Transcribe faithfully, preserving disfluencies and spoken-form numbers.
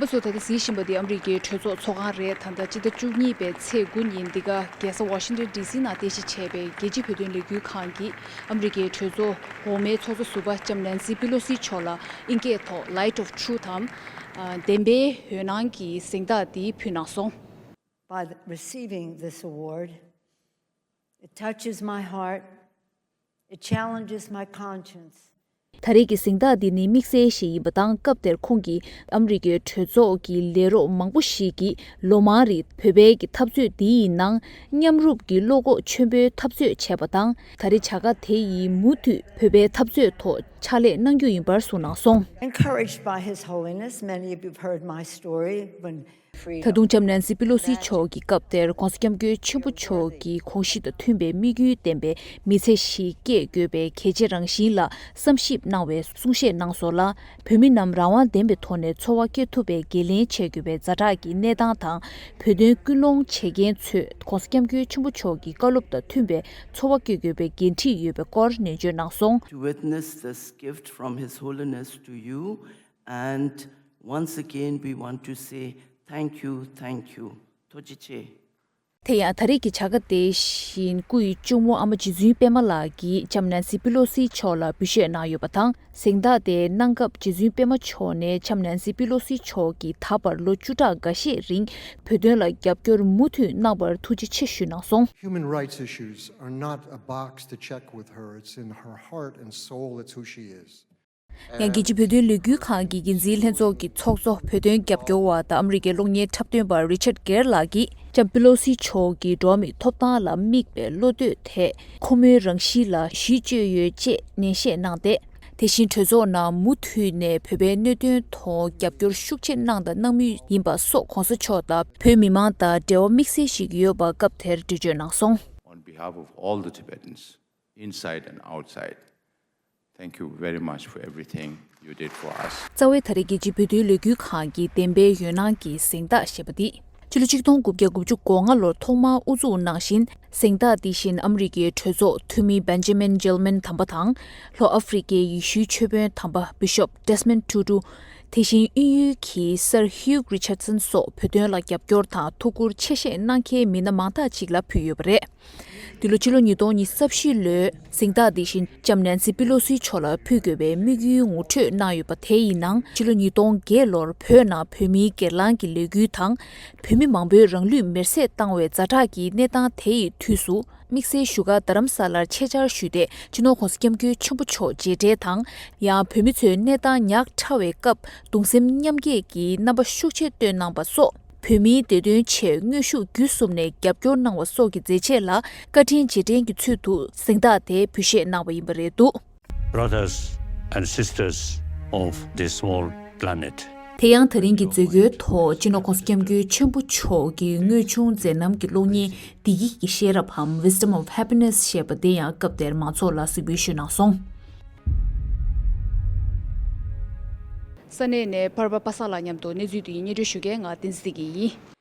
སོ་ད་ལྟ་གཟིགས་བཞིན་པ་འདི་ཨ་མི་རི་ཀའི་གྲོས་ཚོགས་ཚོགས་ཁང་རེད། ད་ལྟ་སྤྱི་ཟླ་བཅུ་གཉིས་པའི་ཚེས་དགུ་ཉིན་འདི་ག་རྒྱལ་ས་ཝ་ཤིང་ཏོན་ཌི་སི་ནང་རྟེན་གཞི་བྱས་པའི་རྒྱལ་སྤྱིའི་བོད་དོན་ལས་འགུལ་ཁང་གིས་ཨ་མི་རི་ཀའི་གྲོས་ཚོགས་འོག་མའི་ཚོགས་གཙོ་ཟུར་པ་ལྕམ་ནན་སི་པི་ལོ་སི་མཆོག་ལ་ཨིན་སྐད་ཐོག་Light of Truth འམ། ཨ། བདེན་པའི་འོད་སྣང་གི་གཟེངས་རྟགས་འདི་ཕུལ་གནང་སོང་། By receiving this award, it touches my heart, it challenges my conscience. ད་རེས་ཀྱི་གཟེངས་རྟགས་འདི་ནི་དམིགས་བསལ་ཞིག་ཡིན་པ་དང་། སྐབས་དེར་ཁོང་གིས་ཨ་མི་རི་ཀའི་གྲོས་ཚོགས་ཀྱི་ལས་རོགས་མང་པོ་ཞིག་གིས་ལོ་མང་རིང་བོད་པའི་གི་འཐབ་རྩོད་འདི་ཡི་ནང་མཉམ་རུབ་ཀྱི་བློ་ཁོག་ཆེན་པོས་འཐབ་རྩོད་བྱས་པ་དང་། ད་རེས་བྱ་དགའ་དེ་ཡིས་མུ་མཐུད་བོད་པའི་འཐབ་རྩོད་ཐོག་ཕྱག་ལས་གནང་རྒྱུ་ཡིན་པར་གསུངས་གནང་སོང་། Encouraged by His Holiness, many of you have heard my story when ད་དུང་ལྕམ་ནན་སི་པི་ལོ་སི་མཆོག་གི་སྐབས་དེར་༸གོང་ས་༸སྐྱབས་མགོན་ཆེན་པོ་མཆོག་གི་དགོངས་གཞི་དང་མཐུན་པའི་དམིགས་ཡུལ་ལྡན་པའི་མི་ཚེ་ཞིག་སྐྱེལ་དགོས་པའི་གལ་ཆེ་རང་བཞིན་ལ་བསམ་ཞིབ་གནང་བའི་གསུང་བཤད་གནང་སོང་ལ། བོད་མི་རྣམས་རང་དབང་ལྡན་པའི་ཐོག་ནས་འཚོ་བ་སྐྱེལ་ཐུབ་པའི་འགན་ལེན་བྱེད་དགོས་པའི་ཛ་དྲག་གི་གནས་སྟངས་དང་། བོད་དོན་ཀུན་སློང་བྱེད་མཁན་ཚོས་༸གོང་ས་༸སྐྱབས་མགོན་ཆེན་པོ་མཆོག་གི་བཀའ་སློབ་དང་མཐུན་པའི་འཚོ་བ་སྐྱེལ་དགོས་པའི་འགན་འཁྲི་ཡོད་པའི་སྐོར་ནན་བརྗོད་གནང་སོང་། To witness this gift from His Holiness to you, and once again we want to say thank you, thank you. ཐུགས་རྗེ་ཆེ། དེ་ཡང་ད་རེས་ཀྱི་བྱ་དགའ་དེ་བཞིན་སྐུ་ཡི་གཅུང་མོ་ཨ་མ་རྗེ་བཙུན་པད་མ་ལགས་ཀྱིས་ལྕམ་ནན་སི་པི་ལོ་སི་མཆོག་ལ་འབུལ་བཞེས་གནང་ཡོད་པ་དང་། གཟེངས་རྟགས་དེ་གནང་སྐབས་རྗེ་བཙུན་པད་མ་མཆོག་ནས་ལྕམ་ནན་སི་པི་ལོ་སི་མཆོག་གིས་ད་བར་ལོ་བཅུ་ཕྲག་འགའ་ཤས་རིང་བོད་དོན་ལ་རྒྱབ་སྐྱོར་མུ་མཐུད་གནང་བར་ཐུགས་རྗེ་ཆེ་ཞུས་གནང་སོང་། Human rights issues are not a box to check with her, it's in her heart and soul, it's who she is. ཡང་རྒྱལ་སྤྱིའི་བོད་དོན་ལས་འགུལ་ཁང་གི་འགན་འཛིན་ལྷན་ཚོགས་ཀྱི་ཚོགས་གཙོ་བོད་དོན་རྒྱབ་སྐྱོར་བ་དང་ཨ་མི་རི་ཀའི་གློག་བརྙན་འཁྲབ་སྟོན་པ་རི་ཆར་གེར་ལགས་ཀྱིས་ལྕམ་པི་ལོ་སི་མཆོག་གི་འགྲོ་བ་མིའི་ཐོབ་ཐང་ལ་དམིགས་པའི་བློ་འདོད་དེ་ཁོ་མོའི་རང་གཤིས་ལ་གཞི་བཅོལ་ཡོད་ཅེས་ནན་བཤད་གནང་སྟེ། དེ་བཞིན་གྲོས་ཚོགས་ནང་མུ་མཐུད་ནས་བོད་པའི་གནད་དོན་ཐོག་རྒྱབ་སྐྱོར་ཤུགས་ཆེ་གནང་དང་གནང་མུས་ཡིན་པ་སོགས་༸གོང་ས་མཆོག་དང་བོད་མི་མང་དང་འབྲེལ་བ་དམིགས་བསལ་ཞིག་ཡོད་པ་སྐབས་དེར་འགྲེལ་བརྗོད་གནང་སོང་། On behalf of all the Tibetans, inside and outside, thank you very much for everything you did for us. རྩ་བའི་ད་རེས་རྒྱལ་སྤྱིའི་བོད་དོན་ལས་འགུལ་ཁང་གི་བདེན་པའི་འོད་སྣང་གི་གཟེངས་རྟགས་ཞེས་པ་འདི། ཕྱི་ལོ་ཆིག་སྟོང་དགུ་བརྒྱ་དགུ་བཅུ་གོ་ལྔ་ལོར་ཐོག་མར་དབུ་འཛུགས་གནང་བཞིན། གཟེངས་རྟགས་འདི་བཞིན་ཨ་མི་རི་ཀའི་གྲོས་ཚོགས་འཐུས་མི་Benjamin Gelman དམ་པ་དང་། ལྷོ་ཨ་ཧྥེ་རི་ཀའི་ཡེ་ཤུའི་ཆོས་དཔོན་དམ་པ་Bishop Desmond Tutu། དེ་བཞིན་དབྱིན་ཡུལ་གྱི་Sir Hugh Richardson སོགས་བོད་དོན་ལ་རྒྱབ་སྐྱོར་དང་ཐུགས་ཁུར་ཆེ་བཞེས་གནང་མཁན་མི་སྣ་མང་དག་ཅིག་ལ་ཕུལ་ཡོད་པ་རེད། འདི་ལོ་ཕྱི་ལོ་ཉིས་སྟོང་ཉི་ཤུ་རྩ་བཞི་ལོའི་གཟེངས་རྟགས་འདི་བཞིན་ལྕམ་ནན་སི་པི་ལོ་སི་མཆོག་ལ་ཕུལ་དགོས་པའི་དམིགས་ཡུལ་ངོ་སྤྲོད་གནང་ཡོད་པ། དེ་ཡི་ནང་ཕྱི་ལོ་ཉིས་སྟོང་བརྒྱད་ལོར་བོད་ནང་བོད་མིའི་སྒེར་ལངས་ཀྱི་ལས་འགུལ་དང་། བོད་མི་མང་པོས་རང་ལུས་མེར་སྲེག་བཏང་བའི་ཛ་དྲག་གི་གནས་སྟངས་དེ་ཡི་དུས་སུ། དམིགས་བསལ་བཞུགས་སྒར་རྡ་རམ་ས་ལར་ཆེད་བཅར་ཞུས་ཏེ། སྤྱི་ནོར་༸གོང་ས་༸སྐྱབས་མགོན་ཆེན་པོ་མཆོག་མཇལ་འཕྲད་དང་། ཡང་བོད་མི་ཚོའི་གནས་སྟངས་ཉག་ཕྲ་བའི་སྐབས་གདུང་སེམས་མཉམ་སྐྱེད་ཀྱི་རྣམ་པ་ཤུགས་ཆེ་བཏོན་གནང་བ་སོགས། བོད་མིའི་བདེ་དོན་ཆེད་དངོས་ཤུགས་བརྒྱུད་གསུམ་ནས་རྒྱབ་སྐྱོར་གནང་བ་སོགས་ཀྱི་མཛད་རྗེས་ལ་བཀའ་དྲིན་རྗེས་དྲན་གྱི་ཚུལ་དུ་གཟེངས་རྟགས་དེ་འབུལ་བཞེས་གནང་བ་ཡིན་པ་རེད་འདུག Brothers and sisters of this small planet. དེ་ཡང་ད་རིང་གི་མཛད་སྒོའི་ཐོག་སྤྱི་ནོར་༸གོང་ས་༸སྐྱབས་མགོན་ཆེན་པོ་མཆོག་གི་དངོས་བྱུང་མཛད་རྣམ་གྱི་གློག་བརྙན་བདེ་སྐྱིད་ཀྱི་ཤེས་རབ་འམ་Wisdom of Happiness ཞེས་པ་དེ་ཡང་སྐབས་དེར་མང་ཚོགས་ལ་གཟིགས་འབུལ་ཞུས་གནང་སོང་། ས་གནས་ནས་ཕར་པ་པ་སངས་ལགས་མཉམ་དུ་གནས་ཚུལ་དེ་སྙན་སྒྲོན་ཞུ་མཁན་ང་བསྟན་འཛིན་བདེ་སྐྱིད་ཡིན།